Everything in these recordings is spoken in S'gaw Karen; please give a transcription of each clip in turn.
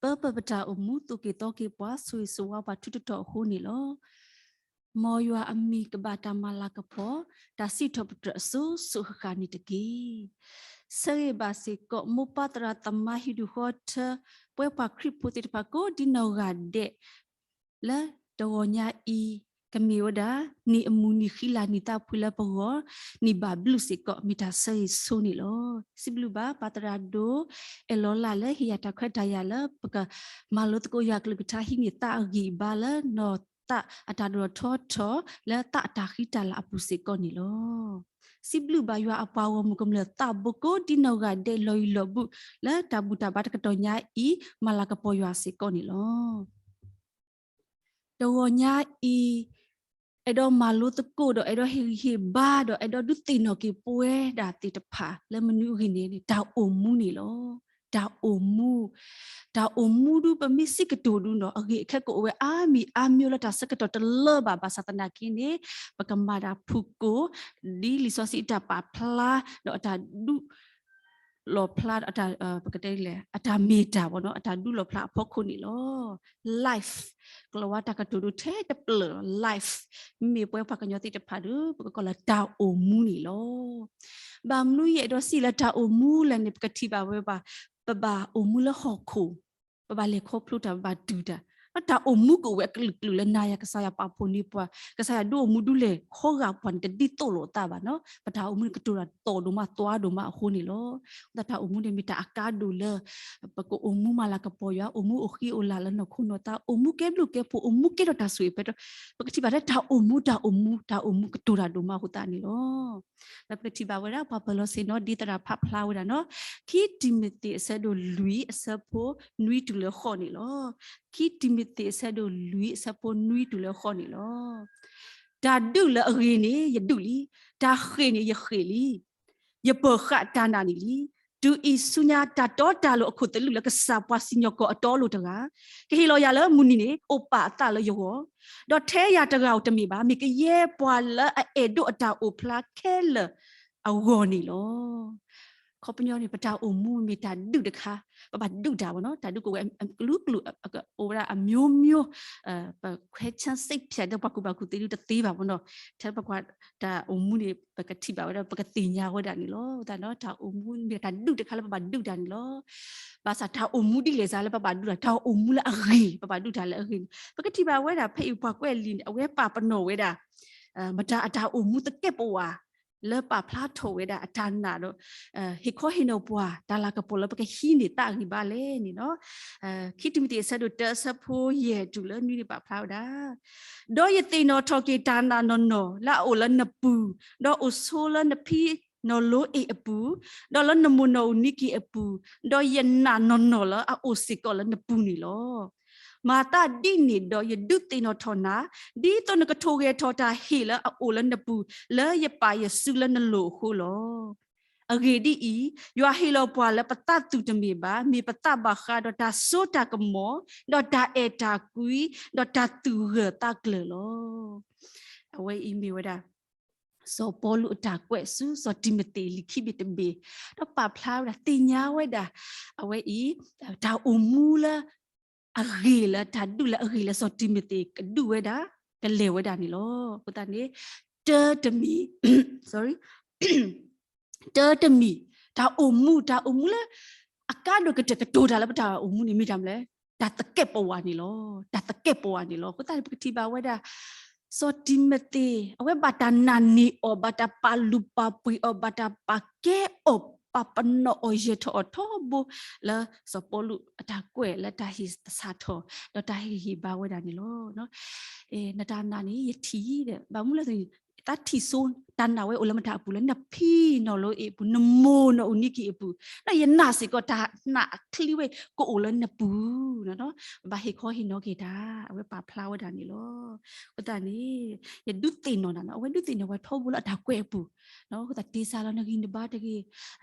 ပၢပၢပတၢ်အိၣ်မူ သိၣ်က့ၤသီက့ၤပှၤ ဆိၣ်ဂ့ၤဆိၣ်ဝါပှၤထူးတတီၤအဃိန့ၣ်လီၤ. မ်ယွၤအမံၤကဘၣ်တၢ်မၤလၤကပီၤ တၢ်စံးထီၣ်ပတြၢၤအစိၤစိၤဃၣ်ဃၣ်န့ၣ်တက့ၢ်. ဆၢဂ့ၤဘၣ်စ့ၢ်ကီး မိၢ်ပၢ်သရၣ်သမါ ဟံၣ်ဒူၣ်ဃီထၢ ပှဲၤပှၤခရံာ်ဖိသ့ၣ်တဖၣ် ကိးဒ်နီၢ်ဂၤဒဲး လၢတဂီၤညါအံၤ ကမ့ၢ်ဝဲဒၣ် နံၣ်အမူးနံၣ်ဃံလၤနံၣ်သးဖှံလၢပဂီၢ် နံၣ်ဘၣ်ဘျုးစ့ၢ်ကီး မ့ၢ်တၢ်ဆၢဂ့ၤဆိန့ၣ်လီၤ. စံးဘျုးဘၣ် ပၢ်သရၣ်ဒိၣ် အဲၣ်လီၤလၢ်လၢ ဟ့ၣ်ယၤတၢ်ခွဲးတၢ်ယာ်လၢ ပကမၤလိသကိးယွၤကလုၢ်ကထါ ဟံးန့ၢ်သးအဂံၢ်အဘါလၢ နီၢ်သးအတၢ်ဒိၣ်ထီၣ်ထီထီၣ် လၢသးအတၢ်ဃံတၢ်လၤအပူၤစ့ၢ်ကီးန့ၣ်လီၤ. စံးဘျုးဘၣ်ယွၤအပှၤဂီၢ်မုၢ်ကမျၢၢ်သးဘိကိးဒ်နီၢ်ဂၤဒဲး လီၢ်အံၤလီၢ်ဘူး လၢတၢ်ဘူၣ်တၢ်ဘါတကတီၢ်ညါအံၤ မၤလၤကပီၤယွၤစ့ၢ်ကီးန့ၣ်လီၤ. တဂီၤညါအံၤ အဲၣ်ဒိးမၤလိသကိးဒီး အဲၣ်ဒိးဟ့ၣ်ဂံၢ်ဟ့ၣ်ဘါဒီး အဲၣ်ဒိးဒုးသ့ၣ်နီၣ်က့ၤပဝဲဒၣ်သ့ၣ်တဖၣ် လၢမနုၤအဂ့ၢ်န့ၣ် တၢ်အိၣ်မူန့ၣ်လီၤ. တၢ်အိၣ်မူ, တၢ်အိၣ်မူဒုး ပမ့ၢ်စံးကတိၤဒုးနီၤ အဂ့ၢ်အခဲကအိၣ်ဝဲအါမံၤအါမံၤလၢတၢ်ဆၢကတီၢ်တလၢဘၣ် ဘၣ်ဆၣ်သနာ်က့န့ၣ် ပကမၤတၢ်ဖုၣ်ကိာ် ဒ်လံာ်စီဆှံအတၢ်ပာ်ဖျါ ဒီးအတၢ်ဒုး လီၣ်ဖျါ ပကတဲလဲၣ် အတၢ်မ့ၢ်တၢ်ဘၣ်နီၤ အတၢ်ဒုးလီၣ်ဖျါအဖီခိၣ်န့ၣ်လီၤ. Life ကလီၤဝါတၢ်ကတိၤဒိထဲတပျၢၣ်လီၤ life မ့မ့ၢ်ပဝဲပှၤကညီသ့ၣ်တဖၣ်ဒီး ပကကိးလၢတၢ်အိၣ်မူန့ၣ်လီၤ. ဘၣ်မနုၤယအဲၣ်ဒိးစံးလၢတၢ်အိၣ်မူလဲၣ်န့ၣ် ပကထံၣ်ဘၣ်ဝဲဘၣ် ပဘၣ်အိၣ်မူလၢဟီၣ်ခိၣ် ပဘၣ်လဲၤခီဖျိတၢ် ပဘၣ်ဒုးတၢ် တၢ်အိၣ်မူကအိၣ်ဝဲအကလုာ်ကလုာ်လၢနၤယၤ ကစၢ်ယွၤပာ်ဖှိၣ်န့ၢ်ပှၤ ကစၢ်ယွၤဒုးအိၣ်မူဒုးလဲၤခီဂာ်ပှၤန့ၣ် တဒ်သိးလိာ်အသးဘၣ်နီၤ ပတၢ်အိၣ်မူန့ၣ်ကတိၤတၢ်တီၤဒိၣ်မးသွါဒိၣ်မးအဃိန့ၣ်လီၤ. တၢ်အိၣ်မူန့ၣ်မ့ၢ်တၢ်အကါဒိၣ်လၢ ပကအိၣ်မူမၤလၤကပီၤယွၤ အိၣ်မူအိၣ်ဃံအိၣ်လၤလၢနီၢ်ခိနီၢ်သး အိၣ်မူကဲဘျုးကဲဖှိၣ် အိၣ်မူကဲထီၣ်တၢ်ဆိၣ်ဂ့ၤပဲတြီ ပကထံၣ်ဘၣ်လၢတၢ်အိၣ်မူ တၢ်အိၣ်မူ တၢ်အိၣ်မူကတိၤတၢ်ဒိၣ်မးအဃိသတးန့ၣ်လီၤ. ဒီးပကထံၣ်ဘၣ်ဝဲဒၣ် ပှၤပၢၤလီၢ်ဆ့ၣ်နီၤ ဒ်သရၣ်ဖးဖျါဝဲဒၣ်နီၤ ခံတံၤမသ့းအဆၢဒိၣ်လွံၢ် အဆၢဖိနွံတုၤလၢဃိးန့ၣ်လီၤ. ခံတံၤမသ့းအဆၢဒိၣ်လွံၢ် အဆၢဖိနွံတုၤလၢဃိးန့ၣ်လီၤ. တၢ်ဒုးလၢအဂ့ၤန့ၣ် ယဒုးလံ, တၢ်ဃ့ၢ်န့ၣ် ယဃ့ၢ်လံ. ယပၢၢ်ဃာ်တၢ်နာ်န့ၣ်လံ. တုၤအံၤဆူညါ တၢ်တီတၢ်လိၤအခိၣ်သလုးလၢကစၢ်ပှၤစံၣ်ညီၣ်ကွီၢ်အတီအလိၤတဂၤ ကဟ့ၣ်လီၤယၤလၢမုၢ်နံၤန့ၣ် အိၣ်ပာ်အသးလၢယဂီၢ်, ဒီးထဲယၤတဂၤဧိၤတမ့ၢ်ဘၣ်, မ့ၢ်ကယဲၢ်ပှၤလၢအအဲၣ်ဒိးအတၢ်အိၣ်ဖျါခဲလၢာ်အဂီၢ်န့ၣ်လီၤ. အခီပညီန့ၣ် ပတၢ်အိၣ်မူမ့ၢ်တၢ်ဒုးတခါ, ပဘၣ်ဒုးတၢ်ဘၣ်နီၤ, တၢ်ဒုးကအိၣ်ဝဲအကလုာ်ကလုာ်, အိၣ်ဝဲဒၣ်အမျိုးမျိုး, ပခွဲးဆန်းစိတ်ဖြတ် ဒီးပှၤကူၣ်ဘၣ်ကူၣ်သ့ဒုးတသ့ဘၣ်ဘၣ်နီၤ, ထဲပကွၢ်တၢ်အိၣ်မူန့ၣ် ပကထံၣ်ဘၣ်ဝဲဒၣ် ပကသ့ၣ်ညါဝဲဒၣ်န့ၣ်လီၤ. တၢ်နီၤ တၢ်အိၣ်မူမ့ၢ်တၢ်ဒုးတခါလၢပဘၣ်ဒုးတၢ်န့ၣ်လီၤ. ဘၣ်ဆၣ်တၢ်အိၣ်မူဒ်လဲၣ်စ့ၢ်လၢပဘၣ်ဒုးတၢ်, တၢ်အိၣ်မူလၢအဂ့ၤ ပဘၣ်ဒုးတၢ်လၢအဂ့ၤန့ၣ် ပကထံၣ်ဘၣ်ဝဲဒၣ် ဖဲအံၤပှၤကွဲးလံာ်န့ၣ် အဝဲပာ်ပနီၣ်ဝဲဒၣ် မတၤအတၢ်အိၣ်မူသကဲးပဝး လၢပာ်ဖျါထီၣ်ဝဲဒၣ်အတၢ်နာ်ဒီး ဟ့ၣ်ခီဟ့ၣ်နီၤပှၤ တၢ်လၤကပီၤလၢပကဟံးန့ၢ်သးအဂံၢ်ဘါလဲၣ်န့ၣ်နီၤ. ခံတံၤမသ့းအဆၢဒိၣ်တၢ အဆၢဖိယဲၢ်တုၤလၢနွံန့ၣ် ပာ်ဖျါဝဲဒၣ်, ဒီးယသ့ၣ်နီၣ်ထီၣ်က့ၤတၢ်နာ်နီၢ်နီၢ် လၢအအိၣ်လၢနပူၤ, ဒီးအိၣ်ဆိလၢနဖံနီၣ်လိအ့ၣ်အပူၤ, ဒီးလၢနမိၢ်နီၢ်အူနံက့ၣ်အပူၤ, ဒီးယနာ်နီၢ်နီၢ်လၢအအိၣ်စ့ၢ်ကီးလၢနပူၤန့ၣ်လီၤ. မၤသးဒ်န့ၣ်ဒီး ယဒုးသ့ၣ်နီၣ်ထီၣ်နၤ, ဒ်သိးနကထိၣ်ဂဲၤထီၣ်တၢ်ဟ့ၣ်လၢအအိၣ်လၢနပူၤ လၢယပာ်ယစုလၢနလိၤအဃိလီၤ. အဂ့ၢ်ဒ်အံၤ, ယွၤဟ့ၣ်လီၤပှၤလၢပသးသူၣ်တမ့ၢ်ဘၣ်, မ့ၢ်ပသးဘၣ်ဃးဒီးတၢ်စိတၢ်ကမီၤ, ဒီးတၢ်အဲၣ်တၢ်ကွံ, ဒီးတၢ်သူၣ်ဂၢၢ်သးကျၢၤလီၤ. အဝဲအံၤမ့ၢ်ဝဲဒၣ် စီၤပီလူးအတၢ်ကွဲးဆူ စီၤတံၤမသ့းလံာ်ခံဘ့ၣ်တဘ့ၣ်, ဒီးပာ်ဖျါဝဲဒၣ် သ့ၣ်ညါဝဲဒၣ် အဝဲအံၤ တၢ်အိၣ်မူလၢ အဂ့ၤလၢ တၢ်ဒုးလၢအဂ့ၤလၢ စီၤတံၤမသ့းကဒုးဝဲဒၣ် ကလဲၤဝဲဒၣ်န့ၣ်လီၤ. အဃိသတးန့ၣ် တၢတမံၤ sorry တၢတမံၤ တၢ်အိၣ်မူ တၢ်အိၣ်မူလၢ အကါဒိၣ်ကတၢၢ်ကတိၤတၢ်လၢပတၢ်အိၣ်မူန့ၣ် မ့ၢ်တၢ်မနုၤလဲၣ်, တၢ်သကဲးပဝးန့ၣ်လီၤ. တၢ်သကဲးပဝးန့ၣ်လီၤ. အဃိသတးန့ၣ် ပကထံၣ်ဘၣ်ဝဲဒၣ် စီၤတံၤမသ့း အဝဲဘၣ်တၢ်နာ်န့ၢ်အီၤ, ဘၣ်တၢ်ပာ်လုၢ်ပာ်ပှ့ၤအီၤ, ဘၣ်တၢ်ပာ်ကဲအီၤ, ပာ်ပနီၣ်အီၤ ယဲၢ်ထီၣ်အီၤထီဘိ လၢစီၤပီလူးအတၢ်ကွဲးလၢတၢ်ဟ့ၣ်သဆၣ်ထီၣ် ဒီးတၢ်ဟ့ၣ်ဂံၢ်ဟ့ၣ်ဘါဝဲဒၣ်န့ၣ်လီၤ. နတၢ်နာ်န့ၣ် ယထံၣ်ဒီး ဘၣ်မနုၤလဲၣ်န့ၣ် သးထံၣ်စိ တၢ်နာ်ဝဲအိၣ်လၢမတၤအပူၤလဲၣ်, နဖံနီၣ်လိအ့ၣ်အပူၤ, နမိၢ်နီၢ်အူနံက့ၣ်အပူၤ, ဒီးယနာ်စ့ၢ်ကီး တၢ်နာ်အချံဝဲကအိၣ်လၢနပူၤ, ဘၣ်ဟ့ၣ်ခီဟ့ၣ်နီၤက့ၤတၢ် အဝဲပာ်ဖျါဝဲဒၣ်န့ၣ်လီၤ. အဃိသတးန့ၣ် ယဒုးသ့ၣ်နီၣ်နၤနီၤ, အဝဲဒုးသ့ၣ်နီၣ်ဝဲထီဘိလၢအတၢ်ကွဲးအပူၤ, အဃိသတးတ့ဆါလီၤနဂံၢ်နဘါတဂ့ၤ,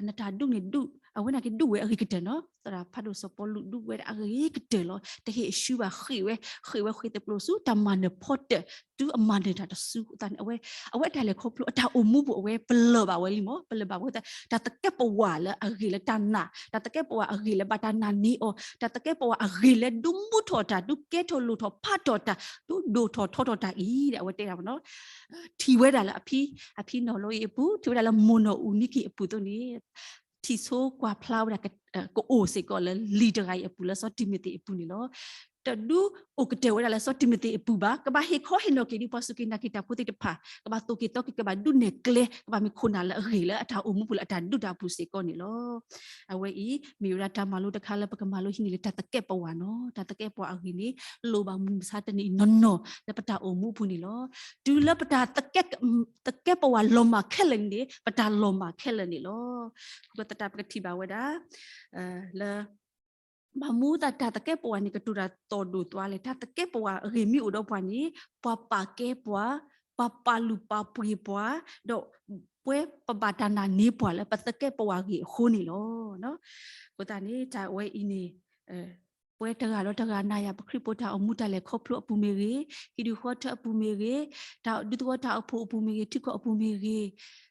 နတၢ်ဒုးန့ၣ်ဒုး အဝဲန့ၣ်က့ၤဒုးဝဲအဂ့ၤကတၢၢ်နီၤ, သရၣ်ဖးဒိၣ်စီၤပီလူးဒုးဝဲဒၣ်အဂ့ၤကတၢၢ်လီၤ. တဟ့ၣ်အရှုံးဘၣ် ဃ့ၢ်ဝဲ, ဃ့ၢ်ဝဲဃ့ၢ်သပျိၣ်ဆူ တၢ်မၤနၢၤဖီတၢၣ် တုၤအမၤနၢၤတၢ်တစုအဃိသတးန့ၣ် အဝဲ, အဝဲတၢ်လဲၤခီဖျိအတၢ်အိၣ်မူပူၤအဝဲ ပလၢၢ်ဘၣ်ဝဲလံမး, ပလၢၢ်ဘၣ်ဝဲ တၢ်သကဲးပဝးလၢအဂ့ၤလၢတၢ်နာ်, တၢ်သကဲးပဝးအဂ့ၤလၢဘၣ်တၢ်နာ်န့ၢ်အီၤ, တၢ်သကဲးပဝးအဂ့ၤလၢဒုးမူထီၣ်တၢ်, ဒုးကဲထီၣ်လိၣ်ထီၣ်ဖးထီၣ်တၢ်, ဒုးဒိၣ်ထီၣ်ထီထီၣ်တၢ်အံၤ အဝဲတဲဒၣ်မးနီၤ, ထံၣ်ဝဲဒၣ်လၢအဖံ, အဖံနီၢ်လီအံၤအပူၤ, ထံၣ်ဝဲဒၣ်လၢမိၢ်နီၢ်အူနံက့ၤအပူၤအသိးန့ၣ် ထံၣ်ဆိကွၢ်ဖျါဝဲဒၣ် ကအိၣ်စ့ၢ်ကီးလၢလံာ်တဂၤအံၤအပူၤလၢစီၤတံၤမသ့းအပူၤန့ၣ်လီၤ. တဒုးအိၣ်ကတၢၢ်ဝဲဒၣ်လၢစီၤတံၤမသ့းအပူၤဘၣ်, ကဘၣ်ဟ့ၣ်ခီဟ့ၣ်နီၤက့ၤဒ်ပှၤစူၢ်က့ၤနာ်က့ၤတၢ်ဖိသ့ၣ်တဖၣ်, ကဘၣ်သိၣ်က့ၤသီက့ၤ ကဘၣ်ဒုးနဲၣ်ကျဲ, ကဘၣ်မ့ၢ်ခိၣ်နၢ်လၢအဂ့ၤလၢအတၢ်အိၣ်မူပူၤလၢအတၢ်ဒုးတၢ်အပူၤစ့ၢ်ကီးန့ၣ်လီၤ. အဝဲအံၤ မ့ၢ်ဝဲဒၣ်တၢ်မၤလိတခါလၢပကမၤလိဟံးန့ၢ်လၢတၢ်သကဲးပဝးနီၤ, တၢ်သကဲးပဝးအဂ့ၤန့ၣ် လိၣ်ဘၣ်မုၢ်မဆါတနံၤအံၤနီၢ်နီၢ်လၢပတၢ်အိၣ်မူအပူၤန့ၣ်လီၤ. တုၤလၢပတၢ်သကဲး သကဲးပဝးလီၤမၢ်ခဲလၢာ်န့ၣ် ပတၢ်လီၤမၢ်ခဲလၢာ်န့ၣ်လီၤ. အဃိသတးပကထံၣ်ဘၣ်ဝဲဒၣ် လၢ ဘၣ်မနုၤသးတၢ်သကဲးပဝးန့ၣ် ကတိၤတၢ်သီၣ်ဒိၣ်သွါလဲၣ်. တၢ်သကဲးပဝးအဂ့ၤမ့ၢ်အိၣ်ဒီးပှၤန့ၣ် ပှၤပာ်ကဲပှၤ, ပှၤပာ်လုၢ်ပာ်ပှ့ၤပှၤ, ဒီးပဝဲပဘၣ်တၢ်နာ်န့ၢ်ပှၤလၢပသကဲးပဝးဂ့ၤအဃိန့ၣ်လီၤ. အဃိသတးန့ၣ် တၢ်ဝဲအံၤန့ၣ် ပဝဲတဂၤဒီးတဂၤ နၤယၤပခရံာ်ဖိတၢ်အိၣ်မူတၢ်လဲၤခီဖျိအပူၤမ့ၢ်ဂ့ၤ, ဟံၣ်ဒူၣ်ဃီထၢအပူၤမ့ၢ်ဂ့ၤ, တၢ်ဒူသဝီတၢ်အိၣ်ဖှိၣ်အပူၤမ့ၢ်ဂ့ၤ, ထံကီၢ်အပူၤမ့ၢ်ဂ့ၤ,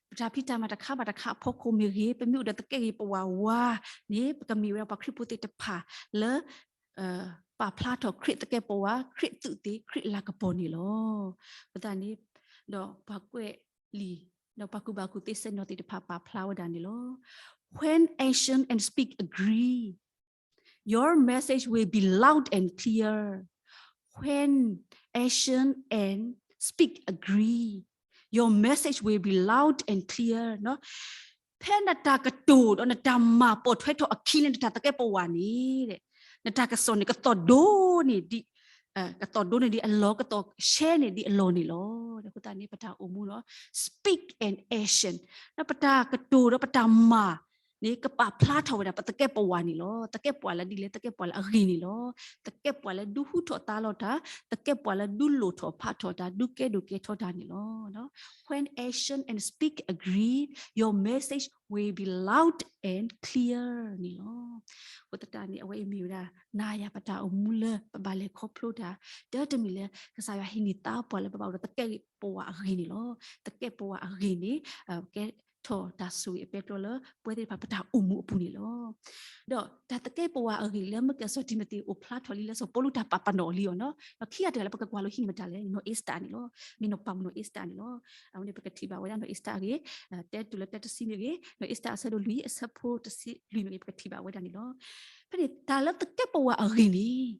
ပတၢ်ဖံးတၢ်မၤတခါဘၣ်တခါအဖီခိၣ်မ့ၢ်ဂ့ၤ, ပမ့ၢ်အိၣ်ဒီးသကဲးပဝးဝါန့ၣ် ပကမ့ၢ်ဝဲဒၣ်ပှၤခရံာ်ဖိသ့ၣ်တဖၣ်လၢ ပာ်ဖျါထီၣ်ခရံာ်သကဲးပဝး, ခရံာ်သုးသ့ၣ်, ခရံာ်လၤကပီၤန့ၣ်လီၤ. အဃိသတးန့ၣ် ဒီးပှၤကွဲးလံာ်, ဒီးပှၤကူၣ်ဘၣ်ကူၣ်သ့စဲးနီၤသ့ၣ်တဖၣ်ပာ်ဖျါဝဲဒၣ်န့ၣ်လီၤ. When action and speak agree, your message will be loud and clear. When action and speak agree, your message will be loud and clear. ဖဲနတၢ်ကတိၤဒီး နတၢ်မၤပိာ်ထွဲထီၣ်အခံလၢနတၢ်သကဲးပဝးန့ၣ် နတၢ်ကစီၣ်န့ၣ် ကသီၣ်ဒိန့ၢ်ဒံး, ကသီၣ်ဒိန့ၢ်ဒံးအလီၢ်, ကသီၣ်ရှဲန့ၢ်ဒံးအလီၢ်န့ၣ်လီၤ. အဃိသတးန့ၣ် ပတၢ်အိၣ်မူလီၤ speak and action, ပတၢ်ကတိၤဒီးပတၢ်မၤန့ၣ် ကပာ်ဖျါထီၣ်ဝဲဒၣ်ပသကဲးပဝးန့ၣ်လီၤ. သကဲးပဝးလၢဒ်လဲၣ်, သကဲးပဝးလၢအဂ့ၤန့ၣ်လီၤ. သကဲးပဝးလၢဒုးဟူထီၣ်သါလီၤတၢ်, သကဲးပဝးလၢဒုးလိၣ်ထီၣ်ဖးထီၣ်တၢ်, ဒုးကဲဒိၣ်ကဲထီတၢ်န့ၣ်လီၤ. When action and speak agree, your message will be loud and clear န့ၣ်လီၤ. အဃိသတးန့ၣ် အဝဲအံၤမ့ၢ်ဝဲဒၣ် နၤယၤပတၢ်အိၣ်မူလၢပဘၣ်လဲၤခီဖျိတၢ် တၢ်တမံၤလၢ ကစၢ်ယွၤဟံးန့ၢ်သါပှၤလၢပဘၣ်အိၣ်ဒီးသကဲးပဝးအဂ့ၤန့ၣ်လီၤ. သကဲးပဝးအဂ့ၤန့ၣ် ကဲထီၣ်တၢ်ဆိၣ်ဂ့ၤအပဲတြီလၢ ပဝဲသ့ၣ်တဖၣ်ပတၢ်အိၣ်မူအပူၤန့ၣ်လီၤ. ဒီးတၢ်သကဲးပဝးအဂ့ၤလၢမ့ၢ်ကဲစီၤတံၤမသ့းအိၣ်ဖျါထီၣ်လံလၢ စီၤပီလူးတၢ်ပာ်ပနီၣ်အီၤလံအီၤနီၤ. ဒီးခံဂၤတဂၤလၢပကကွၢ်လိဟံးန့ၢ်မတၤလဲၣ်, နီၢ်အ့စတၢ်န့ၣ်လီၤ. မ့ၢ်နီၢ်ပၤမုၣ်နီၢ်အ့စတၢ်န့ၣ်လီၤ. အဝဲန့ၣ်ပကထံၣ်ဘၣ်ဝဲဒၣ်နီၢ်အ့စတၢ်အဂ့ၢ် တဲတူၢ်လၢတၢတဆံမ့ၢ်ဂ့ၤ, နီၢ်အ့စတၢ်အဆၢဒိၣ်လွံၢ် အဆၢဖိတဆံလွံၢ်မ့ၢ်ဂ့ၤ ပကထံၣ်ဘၣ်ဝဲဒၣ်န့ၣ်လီၤ. ဖဲန့ၣ် တၢ်လၢသကဲးပဝးအဂ့ၤန့ၣ်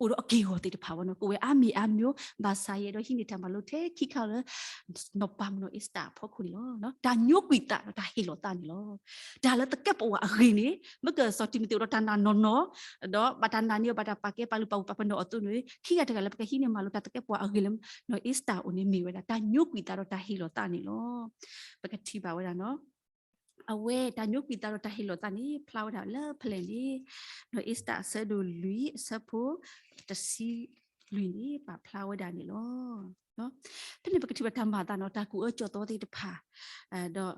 အိၣ်ဒီးအက့ၢ်အဂီၤသ့ၣ်တဖၣ်ဝဲနီၤ, ကအိၣ်ဝဲအါမံၤအါမံၤ, ဘၣ်ဆၣ်ယအဲၣ်ဒိးဟံးန့ၢ်တၢ်မၤလိထဲခံခါလၢ နီၢ်ပၤမုၣ်နီၢ်အ့စတၢ်အဖီခိၣ်န့ၣ်လီၤ. တၢ်ညိကွံာ်သးဒီးတၢ်ဟ့ၣ်လီၤသးန့ၣ်လီၤ. တၢ်လၢသကဲးပဝးအဂ့ၤန့ၣ် မ့ၢ်ကဲစီၤတံၤမသ့းအိၣ်ဒီးတၢ်နာ်နီၢ်နီၢ်, ဒီးဘၣ်တၢ်နာ်န့ၢ်အီၤ ဘၣ်တၢ်ပာ်ကဲပာ်လုၢ်ပာ်ပူၤပာ်ပနီၣ်အီၤအသိးန့ၣ် ခံဂၤတဂၤလၢပကဟံးန့ၢ်မၤလိတၢ်သကဲးပဝးအဂ့ၤလၢ နီၢ်အ့စတၢ်အအိၣ်န့ၣ်မ့ၢ်ဝဲဒၣ် တၢ်ညိကွံာ်သးဒီးတၢ်ဟ့ၣ်လီၤသးန့ၣ်လီၤ. ပကထံၣ်ဘၣ်ဝဲဒၣ်နီၤ အဝဲတၢ်ညိကွံာ်သးဒီးတၢ်ဟ့ၣ်လီၤသးန့ၣ် ဖျါဝဲဒၣ်လၢဖဲလဲၣ်န့ၣ် နီၢ်အ့စတၢ်အဆၢဒိၣ်လွံၢ် အဆၢဖိတဆံလွံၢ်န့ၣ် ပာ်ဖျါဝဲဒၣ်န့ၣ်လီၤ. ဖဲန့ၣ်ပကထံၣ်ဘၣ်တၢ်မၤအသးနီၤ တၢ်ကူၣ်အၢကၠီၣ်သီသ့ၣ်တဖၣ် ဒီး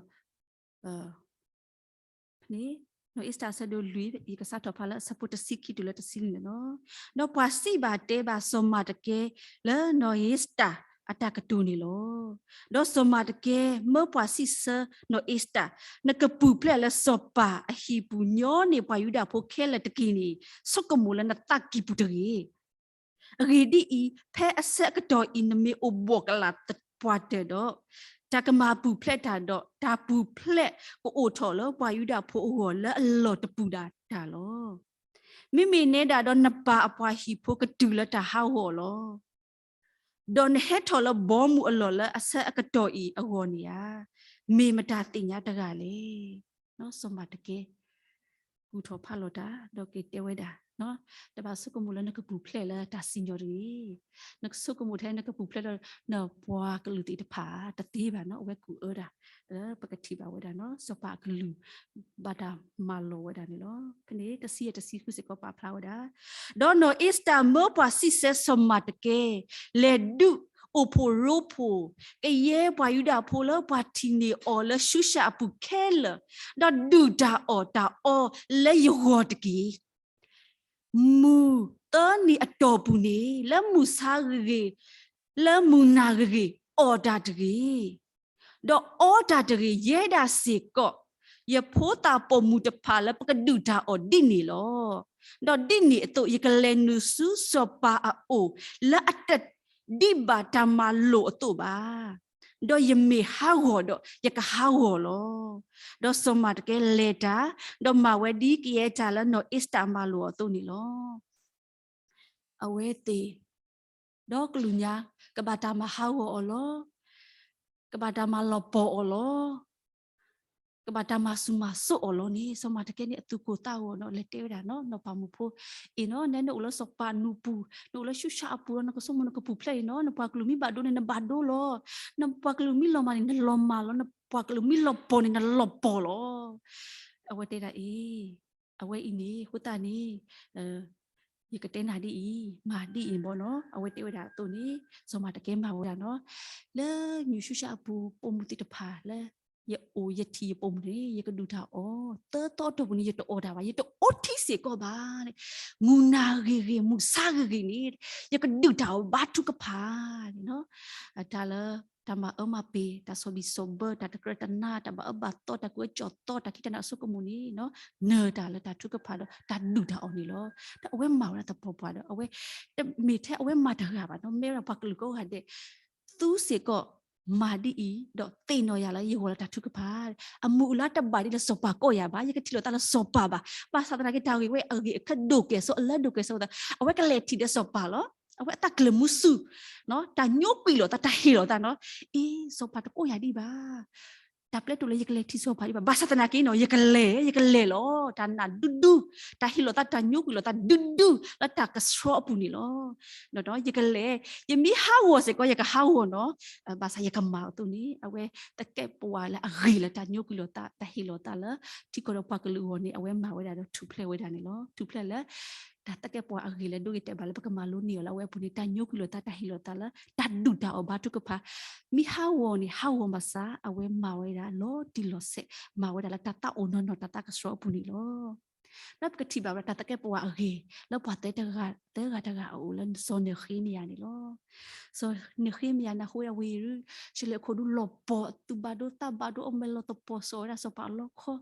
ဖဲန့ၣ် နီၢ်အ့စတၢ်အဆၢဒိၣ်လွံၢ် ယကစးထီၣ်ဖးလၢအဆၢဖိတဆံခံတုၤလၢတဆံလွံၢ်န့ၣ်လီၤ. ဒီးပှၤစံးဘၣ်တဲဘၣ်စီၤမၤဒကဲလၢနီၢ်အ့စတၢ်အတၢ်ကတိၤန့ၣ်လီၤ. ဒီးစီၤမၤဒကဲမၢပှၤစံးဆၢနီၢ်အ့စတၢ်, နကပူၤဖျဲးလၢစီၤပၤအဟံၣ်ပူၤညီန့ၢ်ပှၤယူဒၤဖိခဲလၢာ်တက့ၢ်န့ၣ် ဆိကမိၣ်လၢနသးကံၢ်ပူၤတဂ့ၤ. အဂ့ၢ်ဒ်အံၤ, ဖဲအဆၢအကတီၢ်အံၤ နမ့ၢ်အိၣ်ဘှီၣ်ကလာ်ပှၤတၢၢ်ဒီး, တၢ်ကမၤပူၤဖျဲးတၢ်ဒီး တၢ်ပူၤဖျဲးကအိၣ်ထီၣ်လၢပှၤယူဒၤဖိအဂီၢ်လၢအလီၢ်တပူၤဒၣ်တၢ်လီၤ. မ့မ့ၢ်နဲဒၣ်ဒီး နပၢ်အပှၤဟံၣ်ဖိကတုၤလၢတၢ်ဟးဂီၤလီၤ. ဒီးနဟဲထီၣ်လၢဘီမုၢ်အလီၢ်လၢအဆၢအကတီၢ်အံၤအဂီၢ်န့ၣ်ဧါ, မ့ၢ်မတၤသ့ၣ်ညါတဂၤလဲၣ်. စီၤမၤဒကဲ ကူၣ်ထီၣ်ဖးလီၤတၢ် ဒီးက့ၤတဲဝဲဒၣ်, တဘၣ်ဆိကမိၣ်လၢနကပူၤဖျဲးလၢတၢ်စံၣ်ညီၣ်တဂ့ၤ. နကဆိကမိၣ်ထဲနကပူၤဖျဲးလၢနပှၤကလုာ်သ့ၣ်တဖၣ် တသ့ဘၣ်နီၤ အဝဲကူၣ်အၢတၢ်, ပကထံၣ်ဘၣ်ဝဲဒၣ်နီၤ စီၤပၤအကလုၢ် ဘၣ်တၢ်မၤလီၤဝဲဒၣ်န့ၣ်လီၤ. ဖဲန့ၣ် တဆံယဲၢ်တဆံဃုစ့ၢ်ကီးပာ်ဖျါဝဲဒၣ်, ဒီးနီၢ်အ့စတၢ်မၢပှၤစံးဆၢစီၤမၤဒကဲ, လဲၤဒုး အိၣ်ဖှိၣ်ရိဖှိၣ်, ကယဲၢ်ပှၤယူဒၤဖိလၢပှၤထံၣ်န့ၢ်အီၤလၢၡူၡၣ်အပူၤခဲလၢာ်, ဒီးဒုၣ်တၢ်အီၣ်တၢ်အီလၢယဂီၢ်တက့ၢ်. မုၢ်သၢနံၤအတီၢ်ပူၤန့ၣ် လၢမုၢ်ဆါဂ့ၤဂ့ၤ, လၢမုၢ်နၤဂ့ၤဂ့ၤ အီၣ်တၢ်တဂ့ၤ, ဒီးအီတၢ်တဂ့ၤ, ယဲဒၣ်စ့ၢ်ကီး ယဖိသၣ်ပိာ်မုၣ်တဖၣ်လၢပကဒုၣ်တၢ်အီၣ်ဒ်န့ၣ်လီၤ. ဒီးဒ်န့ၣ်အသိး ယကလဲၤနုာ်ဆူစီၤပၤအအိၣ် လၢအတဒံးဘၣ်တၢ်မၤလိာ်အသိးဘၣ်. ဒီးယမ့ၢ်ဟးဂီၤဒီး ယကဟးဂီၤလီၤ. ဒီးစီၤမၤတကဲလဲၤတၢ်, ဒီးမၤဝဲဒ်ကယဲၢ်တၢ်လၢနီၢ်အ့ၤစတၢ်မၤလိာ်အီၤအသိးန့ၣ်လီၤ. အဝဲသ့ၣ် ဒီကလုာ်ညါ ကဘၣ်တၢ်မၤဟးဂီၤအီၤလီၤ. ကဘၣ်တၢ်မၤလီၤပီၢ်အီၤလီၤ. ကဘၣ်တၢ်မၤဆူၣ်မၤစိးအီၤလီၤန့ၣ် စီၤမၤတကဲန့ၣ် အသူၣ်ကိၢ်သးဂီၤနီၤ လဲၤတဲဝဲဒၣ်နီၤ နီၢ်ပၤမုၣ်ဖိ, အ့ၣ်နီၤ နဲနအိၣ်လၢစီၤပၤနူၢ်ပူၤ, နအိၣ်လၢၡူၡၣ်အပူၤလီၤ နကဆိကမိၣ်နကပူၤဖျဲးအံၤနီၤ နပှၤကလုာ်မ့ၢ်ဘၣ်ဒိန့ၣ် နဘၣ်ဒိလီၤ. နပှၤကလုာ်မ့ၢ်လီၤမၢ်န့ၣ် နလီၤမၢ်လီၤ. နပှၤကလုာ်မ့ၢ်လီၤပီၢ်န့ၣ် နလီၤပီၢ်လီၤ. အဝဲတဲဒၣ်အံၤ အဝဲအံၤန့ၣ် အဃိသတးန့ၣ် ယကတဲနၤဒ်အံၤ မၤဒ်အံၤဘီနီၤ အဝဲတဲဝဲဒၣ်အသိးန့ၣ် စီၤမၤတကဲမၤဝဲဒၣ်နီၤ လၢနူၢ်ၡူၣ်ၡၢအပူၤ ပိာ်မုၣ်သ့ၣ်တဖၣ်လၢ ယအိၣ်ယထံၣ်ယပိာ်မုၣ်န့ၣ် ယကဒုၣ်တၢ်အီၣ် သၢသီအတီၢ်ပူၤန့ၣ် ယတအီၣ်တၢ်ဘၣ် ယတအိၣ်ထံစ့ၢ်ကီးဘၣ်န့ၣ် မုၢ်နၤဂ့ၤဂ့ၤ မုၢ်ဆါဂ့ၤဂ့ၤန့ၣ် ယကဒုၣ်တၢ်အီၣ်ဘါထုကဖၣ် တၢ်လၢ တၢ်မၤအၢမၤပ့ၤ တၢ်ဆီၣ်ဘံၣ်ဆီၣ်ဘၢ တၢ်တကြၢးတနါ တၢ်ဘၣ်အၢဘၣ်သီ တၢ်ကူၣ်အၢကၠီၣ်သီ တၢ်ခံတၢ်နါအဆိကမိၣ်န့ၣ် နၢၤတၢ်လၢတၢ်ထုကဖၣ်ဒီး တၢ်ဒုၣ်တၢ်အီၣ်န့ၣ်လီၤ. ဒီးအဝဲမၤဝဲဒၣ်သပှၢ်ပှၢ်ဒီး အဝဲ တမ့ၢ်ထဲအဝဲမၤတဂၤဘၣ်နီၤ မ့ၢ်ဝဲဒၣ်ပှၤကလုာ်ကိးဂၤဒဲး သုစ့ၢ်ကီး မၤဒ်အံၤ ဒီးသ့ၣ်နီၣ်ယၤလၢယဂီၢ်လၢတၢ်ထုကဖၣ် အမုၢ်အလါတဘၣ်ဒ်လၢစီၤပၤကိးယၤဘၣ် ယကထံၣ်လိာ်သးလၢစီၤပၤဘၣ် ဘၣ်ဆၣ်သနာ်က့ တၢ်ဂ့ၢ်ဝဲအဂ့ၢ်အခၢဒိၣ်ကဲၣ်ဆိး အလၢဒိၣ်ကဲၣ်ဆိးသး အဝဲကလဲၤထံၣ်ဒီးစီၤပၤလီၤ. အဝဲအတၢ်ကျၢၤမုဆူၣ် တၢ်ညိကွံာ်လိာ်သး တၢ်ဟ့ၣ်လိာ်သးနီၤ အ့ စီၤပၤတကိးယၤဒံးဘၣ် တၢ်ပျဲတိၣ်လၢယကလဲၤထံၣ်စီၤပၤဒံးဘၣ် ဘၣ်ဆၣ်သနာ်က့နီၤ ယကလဲၤ ယကလဲၤလီၤ တၢ်နာ်ဒူဒူ တၢ်ဟ့ၣ်လိာ်သး တၢ်ညိကွံာ်လိာ်သးဒူဒူ လၢတၢ်ကဆှီအပူၤန့ၣ်လီၤ. ယကလဲၤ ယမ့ၢ်ဟးဂီၤစ့ၢ်ကီး ယကဟးဂီၤနီၤ ဘၣ်ဆၣ်ယကမၤအသိးန့ၣ် အဝဲသကဲးပဝးလၢအဂ့ၤလၢတၢ်ညိကွံာ်လိာ်သး တၢ်ဟ့ၣ်လိာ်သးလၢ ထံကီၢ်ဒီးပှၤကလုာ်အဂီၢ်န့ၣ် အဝဲမၤဝဲဒၣ်ဒီးထူၣ်ဖျဲးဝဲဒၣ်န့ၣ်လီၤ. ထူၣ်ဖျဲးလၢ တၢ်သကဲးပဝးအဂ့ၤလၢဒိဂ့ၤတဲာ်ဘၣ်လၢပကမၤလိန့ၢ်အီၤလၢအဝဲအပူၤန့ၣ် တၢ်ညိကွံာ်လိာ်သး တၢ်ဟ့ၣ်လိာ်သးလၢ တၢ်ဒုၣ်တၢ်အီၣ်ဘါထုကဖၣ် မ့ၢ်ဟးဂီၤန့ၣ် ဟးဂီၤဘၣ်ဆၣ် အဝဲမၤဝဲဒၣ်လီၤတံၢ်လီၤဆဲး မၤဝဲဒၣ်လၢတၢ်သးအိၣ်နီၢ်နီၢ် တၢ်သးကဆှီအပူၤန့ၣ်လီၤ. ဒီးပကထံၣ်ဘၣ်ဝဲဒၣ်တၢ်သကဲးပဝးအဂ့ၤ လၢပှၤသၢဂၤတဂၤအအိ၁်လၢစီၤနဃ့မယၤန့ၣ်လီၤ. စီၤနဃ့မယၤနၢ်ဟူဝဲဒၣ်ဝ့ၢ်ရူၤၡလ့ၣ်အခိၣ်ဒူလီၤပီၢ် သူၣ်ဘၣ်ဒိသးဘၣ်ဒိ အမဲာ်လီၤသပီၤစိးဝဲဒၣ်စီၤပၤအလီခီ,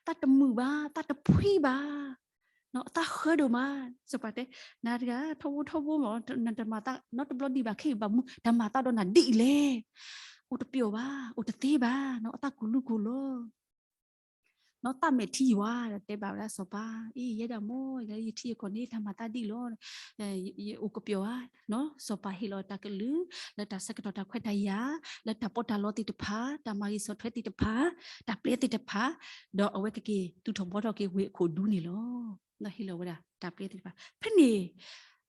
သးတမုာ်ဘၣ် သးတဖှံဘၣ် အသးဃၢဒိၣ်မး စီၤပၤတဲ နၤတဂၤ ထီဘိထီဘိမး နတမၤသးနီတဘျီဒံးဘၣ် ခဲအံၤဘၣ်မူ တၢ်မၤသးဒီးနၤဒ်အံၤလဲၣ်, အိၣ်တပျီၢ်ဘၣ် အိၣ်တသ့ဘၣ် အသးကူၣ်လူကူၣ်လီၤ နီၢ်သးမဲာ်ထံယွၤ တဲဘၣ်ဝဲဒၣ်စီၤပၤ အံၤ ယဲဒၣ်မ့ၢ် ယထံယကီၢ်န့ၣ် တၢ်မၤသးဒ်အံၤလီၤ ယအိၣ်ကပျီၢ်ဧါ စီၤပၤဟ့ၣ်လီၤတၢ်ကလုၢ် လၢတၢ်ဆၢကတီၢ်တၢ်ခွဲးတၢ်ယာ် လၢတၢ်ပီးတၢ်လီသ့ၣ်တဖၣ် တၢ်မၤဂ့ၤဆီၣ်ထွဲသ့ၣ်တဖၣ် တၢ်ပျဲသ့ၣ်တဖၣ် ဒီးအဝဲကက့ၤသူၣ်ထီၣ်ဘှီထီၣ်က့ၤဝ့ၢ်အခိၣ်ဒူန့ၣ်လီၤ. ဟ့ၣ်လီၤဝဲဒၣ်တၢ်ပျဲသ့ၣ်တဖၣ် ဖဲန့ၣ်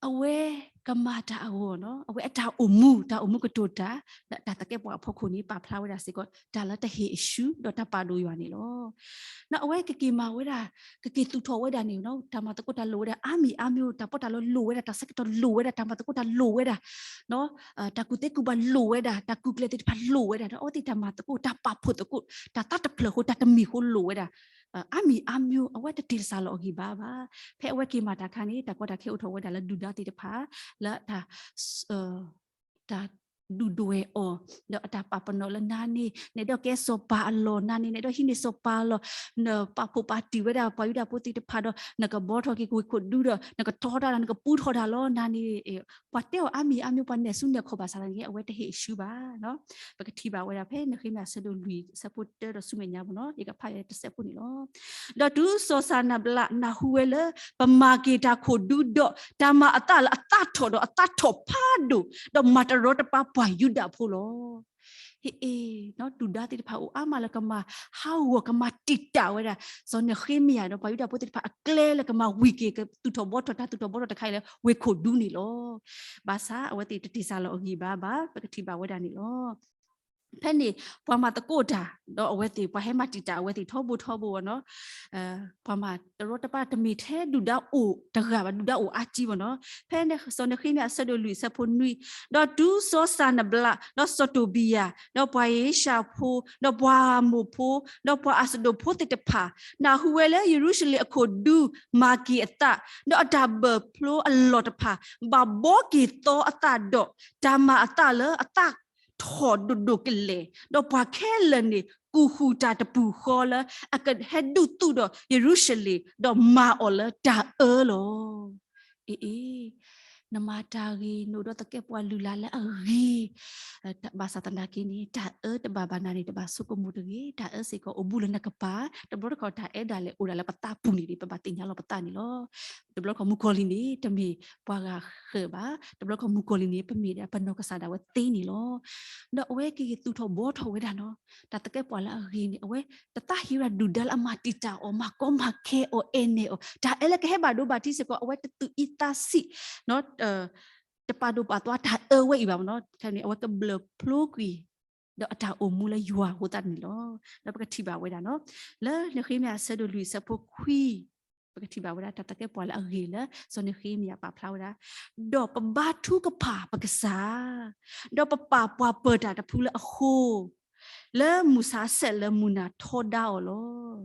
အဝဲကမၤတၢ်အဂီၢ်နီၤ အဝဲအတၢ်အိၣ်မူ တၢ်အိၣ်မူကတိၤတၢ် လၢတၢ်သကဲးပဝးအဖီခိၣ်န့ၣ် ပာ်ဖျါဝဲဒၣ်စ့ၢ်ကီး တၢ်လၢတဟ့ၣ်အရှုံး ဒီးတၢ်ပာ်ဒိၣ်ယွၤန့ၣ်လီၤ. နီၤ အဝဲကက့ၤမၤဝဲဒၣ် ကက့ၤသူၣ်ထီၣ်ဝဲဒၣ်န့ၣ် တၢ်မၤသကိးတၢ်လိၣ်ဝဲဒၣ် အါမံၤအါမျိၤ တၢ်ပီးတၢ်လီလိၣ်ဝဲဒၣ် တၢ်ဆၢကတီၢ်လိၣ်ဝဲဒၣ် တၢ်မၤသကိးတၢ်လိၣ်ဝဲဒၣ် တၢ်ကူၣ်သ့ကူၣ်ဘၣ်လိၣ်ဝဲဒၣ် တၢ်ကူၣ်ကျဲသ့ၣ်တဖၣ်လိၣ်ဝဲဒၣ် ဒီးအဝဲသ့ၣ်တၢ်မၤသကိး တၢ်ပာ်ဖှိၣ်သကိး တၢ်သးတဖျၢၣ်ဃိ တၢ်တမံၤဃိလိၣ်ဝဲဒၣ် အါမံၤအါမျိၤ အဝဲတတ့ၢ်တစှၤလီၤအဂံၢ်ဘါဘၣ်. ဖဲအဝဲက့ၤမၤတၢ်အခါန့ၣ် တၢ်ကီတၢ်ခဲအိၣ်ထီၣ်ဝဲဒၣ်လၢဒုၣ်ဒါသ့ၣ်တဖၣ် လၢတၢ် တၢ်ဒုၣ်ဒွဲၣ်အီၤ ဒီးအတၢ်ပာ်ပနီၣ်လၢနၤန့ၣ် နဲဒိးကဲစီၤပၤအလီၢ် နၤန့ၣ် နဲဒိးဟံးန့ၢ်စီၤပၤအလီၢ် နပာ်ဖှိၣ်ပာ်တံၢ်ဝဲဒၣ်ပှၤယူဒၤဖိသ့ၣ်တဖၣ်ဒီး နကဘှီထီၣ်က့ၤဝ့ၢ်ခိၣ်ဒူဒီး နကထီထီၣ်တၢ်ဒီး နကပူထီၣ်တၢ်လီၤ နၤန့ၣ် ပှၤတဲအီၤအါမံၤအါမျိၤ ပှၤနဲၣ်ဆူနဲၣ်ခီၣ်ဘၣ်ဆၣ်သနာ်က့ အဝဲတဟ့ၣ်အရှုံးဘၣ်. ပကထံၣ်ဘၣ်ဝဲဒၣ်ဖဲ နဃ့မယၤ အဆၢဒိၣ်လွံၢ် အဆၢဖိတၢဒီးဆူမဲာ်ညါမ့ၢ်နီၤ ယကဖးတစဲးဖိန့ၣ်လီၤ. ဒီးတုၤစီၤစၤနဘလးနၢ်ဟူဝဲလၢ ပမၤက့ၤတၢ်ခိၣ်ဒူဒီး တၢ်မၤအသးလၢအသးထီၣ်ဒီးအသးထီၣ်ဖးဒိၣ် ဒီးမၤတရီတပါပှၤယူဒၤဖိလီၤ. ဟ့ၣ်အ့ၣ် ဒုၣ်ဒါသ့ၣ်တဖၣ်အိၣ်အါမးလၢကမၤဟးဂီၤ ကမၤတံာ်တာ်ဝဲဒၣ် စီၤနဃ့မယၤဒီးပှၤယူဒၤဖိသ့ၣ်တဖၣ်အကျဲလၢကမၤဝံၤက့ၤ ကသူၣ်ထီၣ်ဘှီထီၣ် တၢ်သူၣ်ထီၣ်ဘှီထီၣ်တခါအံၤလၢ ဝ့ၢ်ခိၣ်ဒူန့ၣ်လီၤ. ဘၣ်ဆၣ်အဝဲသ့ၣ်တတ့ၢ်စှၤလီၤအဂံၢ်ဘါဘၣ် ပကထံၣ်ဘၣ်ဝဲဒၣ်န့ၣ်လီၤ. ဖဲန့ၣ် ပှၤမၤသကိးတၢ် ဒီးအဝဲသ့ၣ် ပှၤဟဲမၤတံာ်တာ်အဝဲသ့ၣ်ထီဘိထီဘိဘၣ်နီၤ. ပှၤမၤတရီတပါတမ့ၢ်ထဲဒုၣ်ဒါအိၣ်တဂၤဘၣ်, ဒုၣ်ဒါအိၣ်အါကံဘၣ်နီၤ. ဖဲစီၤနဃ့မယၤအဆၢဒိၣ်လွံၢ်အဆၢဖိနွံ, ဒီးတုၤစီၤစၤနဘလး, ဒီးစီၤတိဘံယၤ, ဒီးပှၤယၡါဖိ, ဒီးပှၤအမိၣ်ဖိ, ဒီးပှၤအးစဒိၣ်ဖိသ့ၣ်တဖၣ် နၢ်ဟူဝဲလၢယရူၤၡလ့ၣ်အခိၣ်ဒူမၤက့ၤအသး, ဒီးအတၢ်ဘၢၣ်ဖျိအလီၢ်တဖၣ် ဘၣ်ဘှီက့ၤသီအသးဒီး တၢ်မၤအသးလၢအသးထီၣ်ဒိၣ်ဒိၣ်ကလဲာ်, ဒီးပှၤခဲလၢာ်န့ၣ် ကူၣ်ဃုာ်တၢ်တပူၤဃီလၢ အကဟဲဒုးသူဒီးယရူၤၡလ့ၣ်, ဒီးမၤအီၤလၢတၢ်အၢလီၤ. အ့ နမၤတၢ်ဂ့ၤ နအိၣ်ဒီးသကဲးပဝးလုၢ်လၢ်လၢအဂ့ၤ ဘၣ်ဆၣ်သနာ်က့န့ၣ် တၢ်အၢတဘၣ်ဘၣ်နၤန့ၣ် တဘၣ်ဆိကမိၣ်တဂ့ၤ. တၢ်အၢစ့ၢ်ကီးအိၣ်ဘူးလၢနကပၤ, တဘျီတခီၣ်တၢ်အၢဒၣ်လဲာ်အိၣ်ဒၣ်လၢပသးပူၤန့ၣ် ပဘၣ်သ့ၣ်ညါလီၤပသးန့ၣ်လီၤ. တဘျီတခီၣ်မုၣ်ကီၤလံၢ်န့ၣ် တမ့ၢ်ပှၤဂၤဃၢၤဘၣ်, တဘျီတခီၣ်မုၣ်ကီၤလံၢ်န့ၣ် ပမ့ၢ်ဒၣ်ပနီၢ်ကစၢ်ဒၣ်ဝဲသ့န့ၣ်လီၤ. ဒီးအဝဲက့ၤသူၣ်ထီၣ်ဘှီထီၣ်ဝဲဒၣ်နီၤ, တၢ်သကဲးပဝးလၢအဂ့ၤန့ၣ် အဝဲတသးဟ့ရၣ်ဒုၣ်ဒါလၢအမၤတံာ်တာ်အီၤ, မၤကီမၤခဲအီၤ, အဲၣ်နဲၣ်အီၤ, တၢ်အၢလၢကဟဲဘၣ်ဒိဘၣ်ထံးစ့ၢ်ကီး အဝဲတသူၣ်အံသးဆံး တပာ်ဒိၣ်ပာ်သွါတၢ်အၢဝဲအံၤဘၣ်နီၤ. အဝဲကဘျၢၣ်ဖျိကွံာ် ဒီးအတၢ်အိၣ်မူလၢယွၤအဃိသတးန့ၣ်လီၤ. ဒီးပကထံၣ်ဘၣ်ဝဲဒၣ်နီၤ, လၢနဃ့မယၤအဆၢဒိၣ်လွံၢ်အဆၢဖိခွံ, ပကထံၣ်ဘၣ်ဝဲဒၣ်တၢ်သကဲးပဝးလၢအဂ့ၤလၢ စီၤနဃ့မယၤပာ်ဖျါဝဲဒၣ်, ဒီးပဘါထုကဖၣ်ပကစၢ်, ဒီးပပာ်ပှၤပၢၤတၢ်တဖုလၢအဃိ လၢမုၢ်ဆါဆဲးလၢမုၢ်နၤထီဒါအီၤလီ